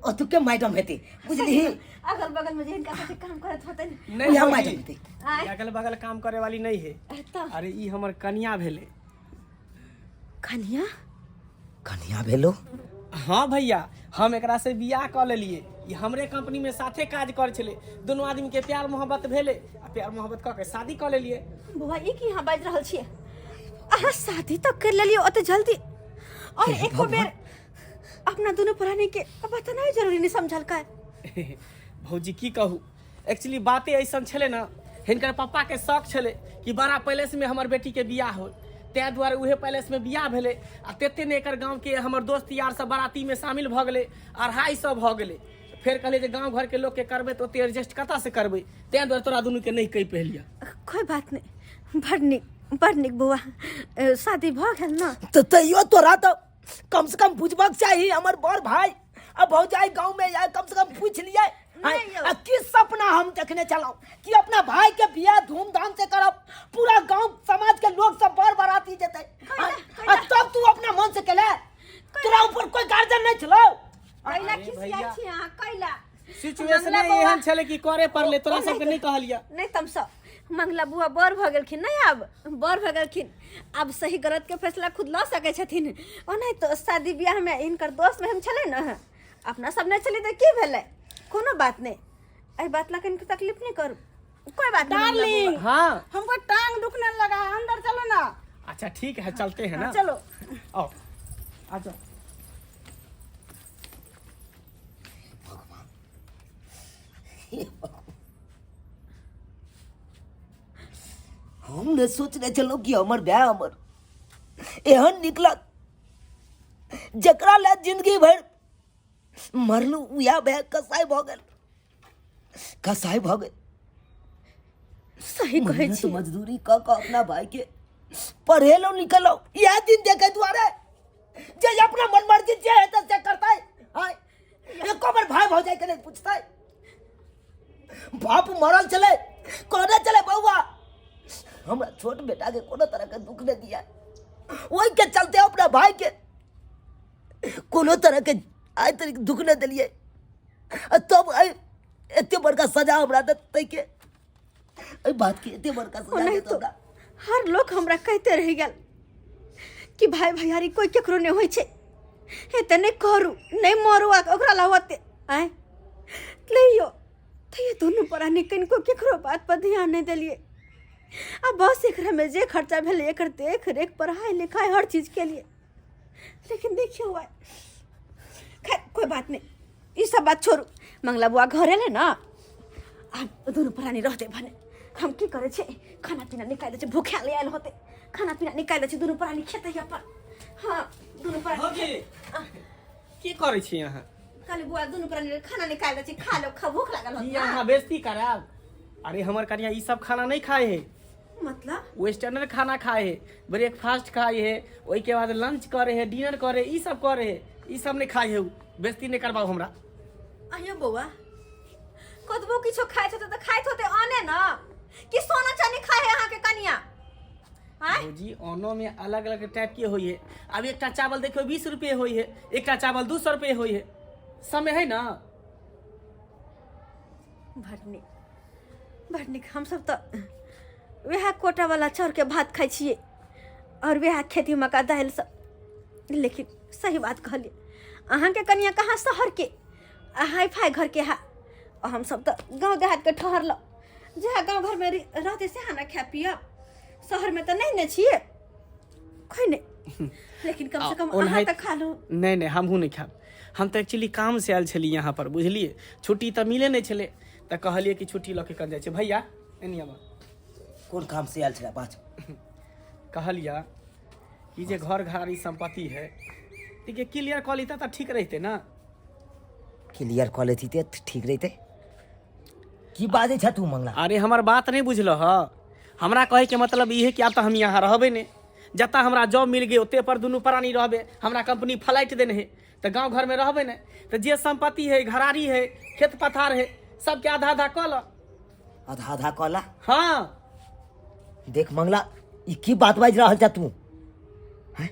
ओतुके मैडम हेतै, बुझलिही? अगल बगल में जे हिनका साथे काम करत होतनि। नहीं उएह भौजी, मैडम हेतै। आँय? ई अगल बगल काम करे वाली नहीं है। तऽ अरे ई हमर कनिया भेले। कनिया? कनिया भेलो? हाँ भैया, हम एकरा से बियाह कऽ लेलिए। ई हमरे कंपनी में साथे काज कर छले, दोनों आदमी के प्यार मोहब्बत भेले आ प्यार मोहब्बत कऽ के शादी कऽ लेलिए। बौआ, ई की अहाँ बाजि रहल छियै? अहाँ शादी तऽ कर लेलियै ओते जल्दी और हे एको बेर भगवान। अपना दुनू प्राणी के बतेनाइ जरूरी नहि समझलकै। भौजी की कहू, एक्चुअली बाते ऐसन छलै ने, हिनकर पप्पा के शौक छलै कि बड़ा पैलेस में हमर बेटी के बियाह हो, ताहि दुआरे उहे पैलेस में बियाह भेलै आ तेते ने एकर गाँव के हमर दोस्त यार सब बाराती में शामिल भऽ गेलै, 250 भऽ गेलै। फेर कहलियै जे गाँव घर के लोक के करबै तऽ ओते एडजस्ट कतऽ से करबै, ताहि दुआरे तोरा दुनू के नहि कहि पेलियै। कोई बात नहीं, बड़ नीक, बड़ नीक बौआ, शादी भऽ गेल ने। तऽ तैयो तोरा तऽ कम से कम बुझबाक चाही, हमर बड़ भाई आ भौजाई गाँव में आए, कम से कम पूछ लियै। आँय, नहि यौ। आ की सपना हम देखने छलहुँ कि अपना भाई के बियाह धूमधाम से करब, पूरा गांव समाज के लोग सब बर बराती जेतै। आँय, आ तब तू अपना मन से केले, तोरा ऊपर कोई गार्जियन नहीं छलौ। कैला अरे खिसियाइ भैया। छी अहाँ कैला? सिचुएशन मंगला बौआ- एहन छलै कि करे पड़लै, तोरा सबके नहि कहलियै। नहि तमसा, मंगला बुआ बड़ भऽ गेलखिन। नहि, आब बड़ भऽ गेलखिन, आब सही गलत के फैसला खुद लऽ सकै छथिन। ओनाहि तऽ शादी बियाहमे हिनकर दोस्त बहिन छलै ने, अपना सब नहि छलै तऽ की भेलै? कोनो बात नहि, एहि बात लऽ कऽ तकलीफ नहि करू, कोई बात नहीं मंगला बुआ। डार्लिंग। हाँ। हमको टांग दुखने लगा है, अंदर चलो ना। अच्छा ठीक है, चलते हैं ना। चलो। आओ, आ जाओ। हम ने सोचने छलहुँ कि हमर भाय हमर एहन निकलत, जकरा लए जिंदगी भरि मरलहुँ उएह भाय कसाई भऽ गेल, कसाई भऽ गेल। सही कहै मेहनत छी। मजदूरी कऽ कऽ अपना भाई के पढ़ेलहुँ निकलहुँ इएह दिन देखै दुआरे जे अपना मन मर्जी जे हेतै से करतै। आँय, एको बेर भाय भौजाई के नहि पूछतै। बाप मरल छलै, कहने छलै बौआ हमरा छोट बेटा के कोनो तरह के दुख नहि दिया, ओहि के चलते अपना भाई के कोनो तरह के आइ तक दुख नहि देलियै, आ तब आइ एते बड़का सजा हमरा देतै के एहि बात के एते बड़का सजा ओनाहि देतै तो हमरा। हर लोक हमरा कहिते रहि गेल कि भाई भैयारी कोई केकरो नहि होइ छै, एते नहि करू, नहि मरू आ ओकरा ला होते आँय लैयो। तैयो दुनू प्राणी कनिको केकरो बात पर ध्यान नहि देलियै, आ बस एकरा में जे खर्चा भेलै एकर देख रेख पढ़ाई लिखाई हर चीज के लिए। लेकिन देखियौ आइ खैर कोई बात नहीं, ई सब बात छोड़ू। मंगला बुआ घर एलै ने, आब दुनू प्राणी रहतै भने। हम की करै छियै, खाना पीना निकालि दै छियै, भूखायल आयल होतै, खाना पीना निकालि दै छियै, दुनू प्राणी खेतै अपन। हाँ, दुनू प्राणी। भौजी, की करै छी अहाँ? कहली बुआ दुनू प्राणी लेल खाना निकालि दै छी, खा लो, खा, भूख लागल होत की ना। अहाँ बेइज्जती करायब? अरे हमर कनिया ई सब खाना नहीं खाए है। मतलब? वेस्टर्नर खाना खाए है, ब्रेकफास्ट खाए है, ओहिके बाद लंच करे है, डिनर करे है, ई सब करे है, ई सब नहीं खाए है उ। बेइज्जती नहीं करबाउ हमरा। अहियो बौआ, कतबो किछो खाइत होतै तऽ खाइत होतै अने न, कि सोना चानी खाए है अहाँके कनिया? आँय? भौजी, अनो में अलग अलग टाइप के होई है। अब एकटा चावल देखियो 20 रुपये होई है, एकटा चावल 200 रुपये होई है, समय है ना। बड़ नीक, बड़ नीक। हमसब तऽ वएह कोटावला चाउरके भात खाइ छियै और वएह खेती मका दालि सब। लेकिन सही बात कहलियै, अहाँके कनिया कहाँ शहरके आ हाई फाई घरके है, आ हमसब तऽ गाँव देहातके ठहरलहुँ। जएह गाँव घरमे रहतै सएह ने खाय पियब, शहरमे तऽ नहि ने छियै। कोइ नहि, लेकिन कम से कम अहाँ ओनाहि तऽ खा लू। नहि नहि, हमहूँ नहि खायब। हम तऽ एक्चुअली काम से आयल छलियै यहाँ पर, बुझलियै? छुट्टी तऽ मिले नहि छलै, तऽ कहलियै कि छुट्टी लऽ के कन जाइ छै। भैया, एनी आबऽ। कोन काम से आयल छलै बाज? कहलियै कि जे घर घरारी संपत्ति है ठीक है, क्लियर कऽ लेता तऽ ठीक रहितै ना। क्लियर कऽ लेती तऽ ठीक रहितै? की बाजै छ तू मंगला? अरे हमर बात नहीं बुझल ह। हमरा कहे के मतलब ई है कि आब तऽ हम यहाँ रहबे नहीं, जतऽ हमरा जॉब मिल गई ओते पर दुनू प्राणी रहबे। हमरा कंपनी फ्लाइट देने है तऽ गाँव घर में रहबे नहीं, तऽ जे संपत्ति है, घरारी है, खेत पथार है, सबके आधा आधा कऽ ल। आधा आधा कऽ ला? हाँ। देख मंगला, ई की बात बाजि रहल छ तू? हैं?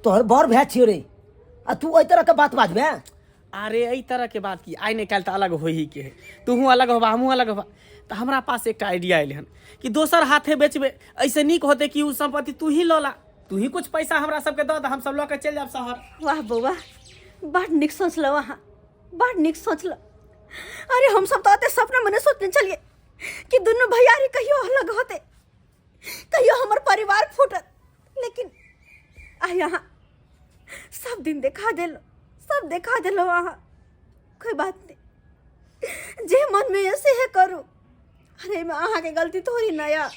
तोहर बड़ भाय छियो रे, आ तू एहि तरह के बात बाजबे? अरे एहि तरह के बात की, आइ नहि काल्हि तऽ अलग होइ ही के है, तूहूँ अलग होबा, हमहूँ अलग होबा। तऽ हमरा पास एकटा आइडिया एलै हन कि दोसर हाथे बेचबे, एहिसँ नीक होतै कि ओ सम्पत्ति तू ही लऽ ला, तू ही कुछ पैसा हमरा सबके दऽ दे, हमसब लऽ के चलि जायब शहर। वाह बौआ, बड़ नीक सोचलहुँ अहाँ, बड़ नीक सोचलहुँ। अरे हमसब तऽ एते सपनामे नहि सोचने छलियै कि दुनू भैयारी कहियो अलग होतै, कहियो हमर परिवार फूटत, लेकिन आइ अहाँ सब दिन देखा देलहुँ, सब देखा देलहुँ अहाँ। कोई बात नहीं, जे मन में ये सेहे करू। अरे एहिमे अहाँके गलती थोड़ी न यऽ।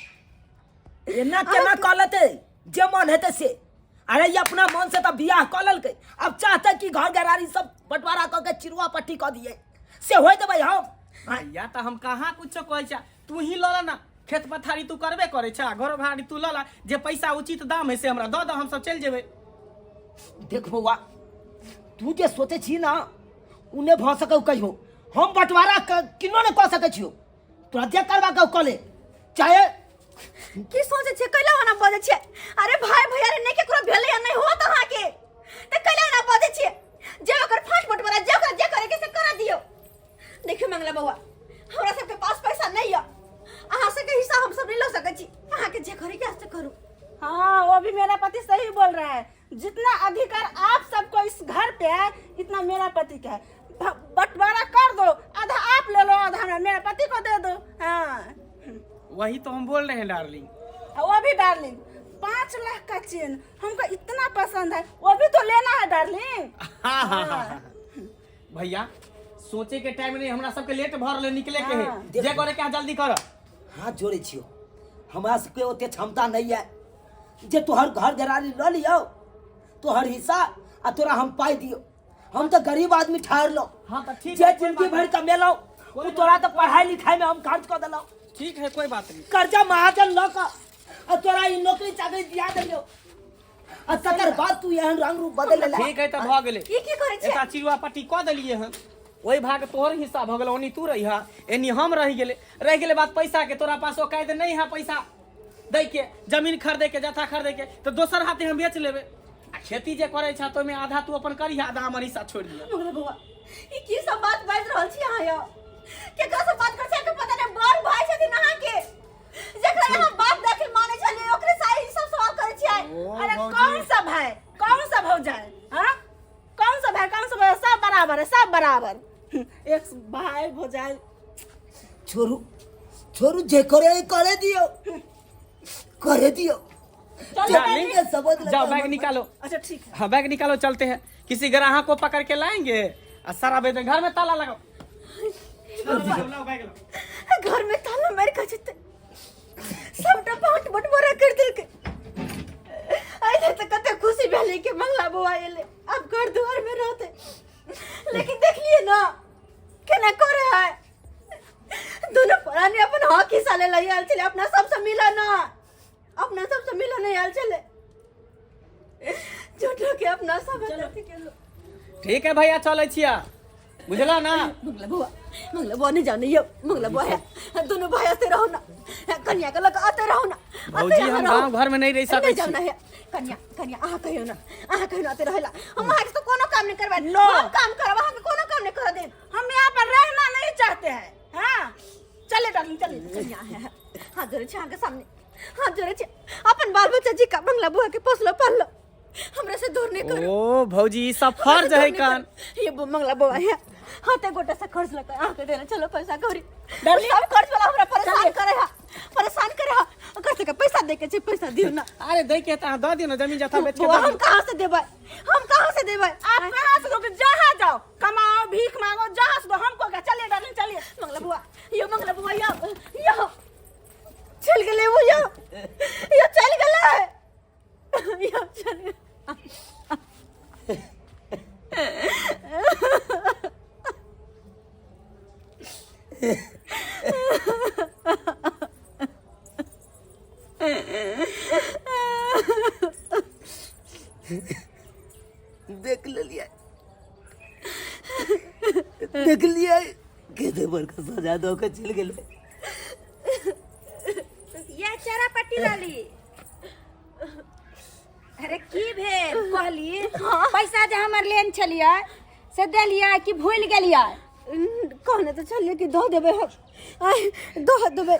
एना केना कऽ लेतै जे मन हेतै से? अरे ई अपना मन से तऽ बियाह कऽ लेलकै, अब चाहतै कि घर घरारी सब बंटवारा कऽ के चिरुआ पट्टी कऽ दियै, से होय देबै हम? भैया, तऽ हम कहाँ कुछो कहै छियै, तू ही लऽ ले ना, खेत पथारी तू करबे करै छा, घरो घरारी तू लऽ ला, जे पैसा उचित दाम है से हमरा दऽ दऽ, हमसब चलि जेबै। देख बौआ, तू जे सोचै छी ना उ नहि भऽ सकौ कहियो। हम बंटवारा किनो नहि कऽ सकै छियौ। तोरा जे करबाक हौ कऽ ले, चाहे की सोचै छियै, कैला ओना बजै छियै? अरे भाई भैया रे, नहि केकरो भेलै या नहि होत अहाँके, तऽ कैला ओना बजै छियै? जे ओकर फाट बटवारा जे ओकरा जे करे के से करा दियौ। देखियौ मंगला बौआ, हमरा सबके पास पैसा नहीं है, अहाँ सबके हिस्सा हम सब नहीं लऽ सकै छी, अहाँके जे करे के से करू। हाँ वो भी मेरा पति सही बोल रहा है, जितना अधिकार आप सबको इस घर पे है इतना मेरा पति का है। बंटवारा कर दो, आधा आप ले लो आधा हमरा मेरा पति को दे दो। हाँ वही तो हम बोल रहे हैं डार्लिंग। वो भी डार्लिंग 5 लाख का चेन हमको इतना पसंद है, वो भी तो लेना है डार्लिंग। हाँ हाँ हाँ हाँ। भैया सोचे के टाइम नहीं, हमरा सबके लेट भर ले निकले के है। हाँ। जे करे के जल्दी कर। हाथ जोड़े छियो, हमरा सबके ओते क्षमता नहीं है जे तोहर घर घरारी ल लियो, तोहर हिस्सा आ तोरा हम पाई दियो। हम तो गरीब आदमी ठहरलो। हाँ तो ठीक जे है, कोई जिंदगी बात भर कमेलौ कोई उ तोरा तो पढ़ाई लिखाई में हम खर्च कर देलौ। ठीक है कोई बात नहीं। कर्जा महाजन ल क आ तोरा ई नौकरी चाकरी दिया देलियो, आ तकर बाद तू एहन रंग रूप बदल लेला। ठीक है तो भ गेलै। ई की करै छियै? एकटा चिड़ुआ पट्टी कऽ देलियै हन, ओहि भाग तोहर हिस्सा भऽ गेल, ओनी तू रहिहा एनी हम रहि गेलै। रहि गेलै बात पैसा के, तोरा पास औकात नहीं है पैसा दै के, जमीन खरीदे के, जथा खरीदे के, तो दोसर हाथे हम बेच लेबै। आ खेती जे करै छह तो ओहिमे आधा तू अपन करिहा, आधा हमर हिस्सा छोड़ि दिअ। मंगला बौआ, ई की सब बात बाजि रहल छी अहाँ यौ? केकरा से बात करै छी अहाँके पता नहि? बड़ भाई छथिन अहाँके, जकरा अहाँ बाप देखि मानै छलियै ओकरे से ई सब सवाल करै छियै। अरे कौन सा भाई, कौन सा भौजाई, हाँ कौन सा भाई कौन सा भौजाई, सब बराबर है, सब बराबर। एक भाई भौजाई। छोड़ू छोड़ू, जे करे करे दियो, करे दियो। डार्लिंग, समझ लगा जाओ बैग हमर। निकालो। अच्छा ठीक है। हाँ बैग निकालो, चलते हैं, किसी ग्राहक को पकड़ के लाएंगे और सारा बेच घर में ताला लगाओ। लाओ, बैग लाओ। घर में ताला मार के जेतै, सबटा पाट बटवारा कर देलकै। अइले तऽ कते खुशी भेलै कि मंगला बौआ एलै, आब घर दुआर में रहतै। लेकिन देखलियै ना केना करे है, दोनों प्राणी अपन हक हिस्सा ले लई आयल छलै, अपना सबसँ मिलऽ ना, अपना सबसँ मिलऽ नहि आयल छलै, झूठो के अपना सब अथी केलहुँ। ठीक है भैया चलै छिया, बुझला ना? मंगला बौआ, मंगला बौआ नहीं जाओ नहीं यौ, मंगला बौआ है, दोनों भाई आते रहो ना, कन्या के लग आते रहो ना। आते भौजी यहाँ हम रहो। गांव घर में नहीं रह सकै नहीं जाओ छी। ना है, कन्या कन्या अहाँ कहियो ना, अहाँ कहियो ना आते रहेला, हम अहाँके तो कोनो काम नहीं करबै, नो। हम काम करब, अहाँके कोनो काम नहीं कर देब। हम यहाँ पर रहना नहीं चाहते हैं। हाँ चले डार्लिंग चले। कन्या है, हाथ जोड़े छी अहाँके सामने, हाथ जोड़े छी, अपन बाल बच्चा जी का मंगला बौआ के पोसलो पाललो, हमरा से दूर नहीं करू। ओ भौजी ई सब हमरा से फर्ज दूर है नहीं कान। करू। ये मंगला बौआ है, हाथे गोटा से खर्च लगा अहाँके देने चलो पैसा कौड़ी, सब खर्च वाला हमरा परेशान करे है, परेशान करे है, ओकर सबके पैसा दे के छै, पैसा दियौ ना। अरे दै के त अहाँ दऽ दियौ ना, जमीन जथा बेच के बौआ दऽ हम दियौ। कहाँ से देबै, हम कहाँ से देबै? आप कहाँ से दोगे? जहाँ जाओ कमाओ, भीख मांगो, जहाँ से दो हमको क्या। चलिए डार्लिंग चलिए। मंगला बौआ यो, मंगला बौआ यो, यो चल गेलै वो, यो यो चल गेलै, यो चल गेलै। देख लेलियै, देख लियै कते बड़का सजा दऽ के चलि गेलै। या चारा पट्टी वाली, अरे की भेल? कहली पैसा जे हमर लेन छलियै से देलियै कि भूलि गेलियै? कहने तऽ छलियै कि दऽ देबै हम, आइ दऽ देबै।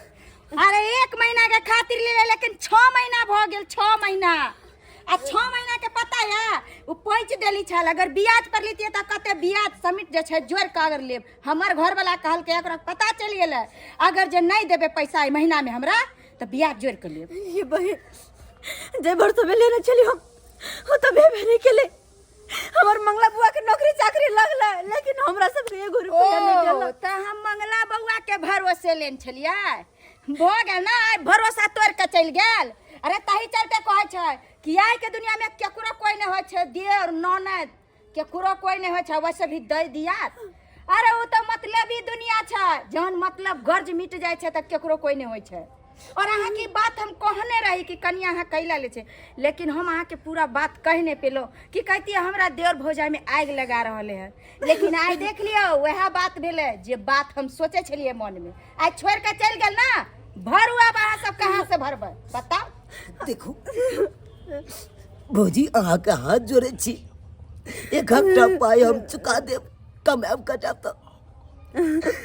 अरे 1 महीना के खातिर लेले, लेकिन 6 महीना भऽ गेल, 6 महीना। आ 6 महीना के पता है ओ पैंच देली छल, अगर ब्याज पर लेतियै तऽ कते ब्याज समेट जे छै जोड़ि कऽ अगर लेब। हमर घरवला कहलकै ओकरा पता चलि गेलै, अगर जे नहि देबै पैसा एहि महीना में हमरा तऽ ब्याज जोड़ि कऽ लेब। ये बहिन जे भर समय लेने छली हम, ओ तऽ भेबे नहि केलै। हमर मंगला बुआ के नौकरी चाकरी लगलै, लेकिन हमरा सबके एगो रुपया नहि ओ देलक। तऽ हम मंगला बौआ के भरोसे लेने छलियै, भऽ गेल ना, आइ भरोसा तोड़ि कऽ चलि गेल। अरे तही चलते कहै छै कि आइ के दुनिया में केकरो कोई नहि होइ छै, देर ननद केकरो कोई नहि होइ छै, वैसे भी दै दियात। अरे ओ तऽ मतलबी दुनिया छै, जहन मतलब गर्ज मिट जाइ छै तऽ केकरो कोई नहि होइ छै। और अहाँके ई बात हम कहने रही कि कनिया अहाँ कैला ले छै, लेकिन हम अहाँके पूरा बात कहि नहि पेलहुँ कि कहतियै हमरा देवर भौजाइमे आगि लगा रहल है। लेकिन आइ देख लियौ वएह बात भेलै जे बात हम सोचै छलियै मनमे। आइ छोड़ि कऽ चलि गेल ने, भरू आब अहाँ सब कहाँ से भरबै बताउ। देखू भौजी, अहाँके हाथ जोड़े छी, एक हफ्ता पाई हम चुका देब, कमायब कटाब तऽ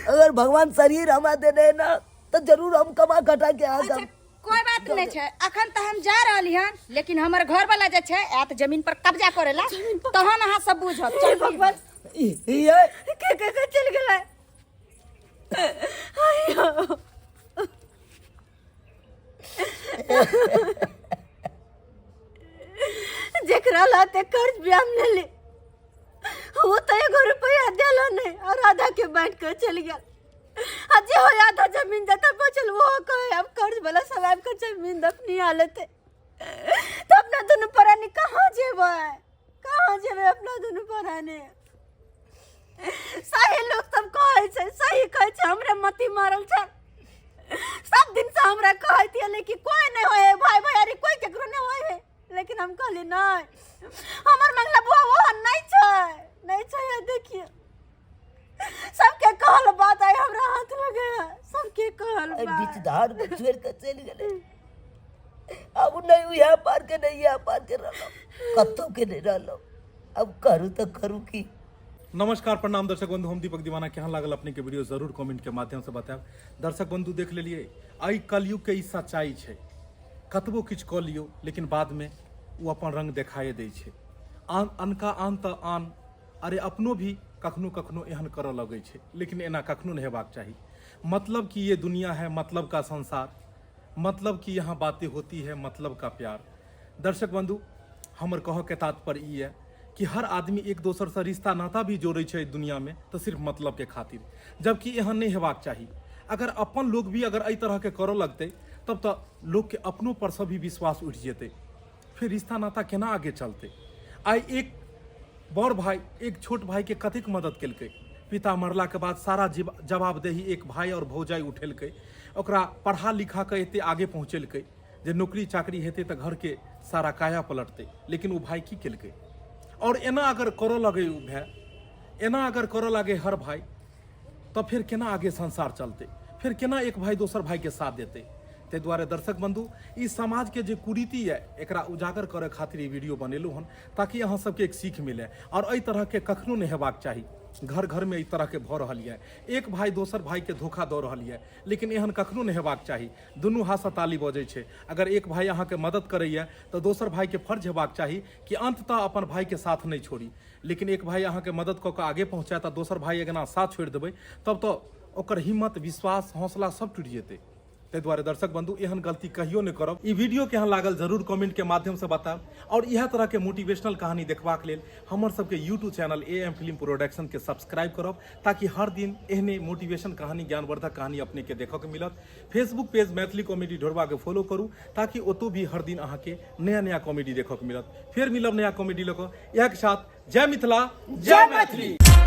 अगर भगवान शरीर हमरा देने है ना तो जरूर हम कमा खटा के अहाँके अच्छा, कोई बात नहीं छै, अखन तऽ हम जा रहली हन, लेकिन हमर घर वाला जे छै आयत जमीन पर कब्जा करेला तहन अहाँ सब बुझब। चल भगवान ये के के के चल गेलै। जेकरा लाते कर्ज भी हम ले ले, वो तो एगो रुपया देलो नहीं और आधा के बांट कर चल गया। आ जे हो आधा जमीन जता बचल वो कहे अब कर्ज वाला सब आबि के जमीन दफनी हालत है। तो अपना दोनों परानी कहाँ जेबै, कहाँ जेबै अपना दोनों परानी? सही लोग सब कहै छै, सही कहै छै, हमरे मती मारल छै। सब दिन से हमरा कहैत ये लेकिन कोई नहीं होए है, भाई भैयारी कोई केकरो नहीं होए है, लेकिन हम कहली नहीं हमर मंगला बुआ वो नहीं छै, नहीं छै। देखिए सबके कहल बात आई हमरा हाथ लगे है, सबके कहल बात। बीच धार में छोड़ के चलि गेलै, अब नहीं उएह पार के नहीं इएह पार के रहलहुँ, कतहु के नहीं रहलहुँ, अब करू तऽ करू की। नमस्कार प्रणाम दर्शक बंधु, हम दीपक दीवाना। केहन लागल अपने के वीडियो जरूर कमेंट के माध्यम से बतायब। दर्शक बंधु देख लेलिए एहि कलयुग के ई सच्चाई छै, कतबो किछु कऽ लियौ लेकिन बाद में ओ अपन रंग देखाए दै छै। आन अनका आन तऽ आन, अरे अपनो भी कखनो कखनो एहन करऽ लगै छै, लेकिन एना कखनो नहि हेबाक चाही। मतलब कि ये दुनिया है मतलब का संसार, मतलब कि यहाँ बातें होती है मतलब का प्यार। दर्शक बंधु हमर कहऽ के तात्पर्य ई है कि हर आदमी एक दोसर से रिश्ता नाता भी जोड़ै छै दुनिया में तऽ सिर्फ मतलब के खातिर, जबकि एहन नहि हेबाक चाही। अगर अपन लोग भी अगर एहि तरह के करऽ लगतै तब तऽ लोग के अपनो पर से भी विश्वास उठि जेतै, फिर रिश्ता नाता केना आगे चलतै। आइ एक बड़ भाई एक छोट भाई के कतेक मदद केलकै, पिता मरला के बाद सारा जवाबदेही एक भाई और भौजाई उठेलकै, ओकरा पढ़ा लिखा के एते आगे पहुँचेलकै जे नौकरी चाकरी हेतै तऽ घर के सारा काया पलटतै, लेकिन ओ भाई की केलकै। और एना अगर करऽ लगै ओ भाई, एना अगर करऽ लगे हर भाई, तऽ फेर केना आगे संसार चलतै, फेर केना एक भाई दोसर भाई के साथ देतै। ताहि दुआरे दर्शक बंधु ई समाज के जे कुरीति यऽ एकरा उजागर करऽ खातिर ई वीडियो बनेलहुँ हन, ताकि अहाँ सबके एक सीख मिले। और एहि तरह के कखनो नहि हेबाक चाही, घर घर में एहि तरह के भऽ रहल यऽ, एक भाई दोसर भाई के धोखा दऽ रहल यऽ, लेकिन एहन कखनो नहि हेबाक चाही। दुनू हाथसँ ताली बजै छै। अगर एक भाई अहाँके मदद करैए तऽ दोसर भाईके फर्ज हेबाक चाही कि अंततः अपन भाईके साथ नहि छोड़ी। लेकिन एक भाई अहाँके मदद कऽ कऽ आगे पहुँचायत आ दोसर भाई अगना साथ छोड़ि देबै, तब तऽ ओकर हिम्मत, विश्वास, हौसला सब टूटि जेतै। ताहि दुआरे दर्शक बंधु एहन गलती कहियो नहि करब। ई वीडियो केहन लागल जरूर कमेंट के माध्यम से बतायब। और इएह तरह के मोटिवेशनल कहानी देखबाक लेल हमर सबके YouTube channel A M film production के सब्सक्राइब करब, ताकि हर दिन एहने मोटिवेशन कहानी, ज्ञानवर्धक कहानी अपने के देखऽ के मिलत। फेसबुक पेज मैथिली कॉमेडी ढोरबा के फॉलो करू, ताकि ओतौ भी हर दिन अहाँके नया नया कॉमेडी देखऽ के मिलत। फेर मिलब नया कॉमेडी लऽ कऽ, इएह के साथ जय मिथिला, जय मैथिली।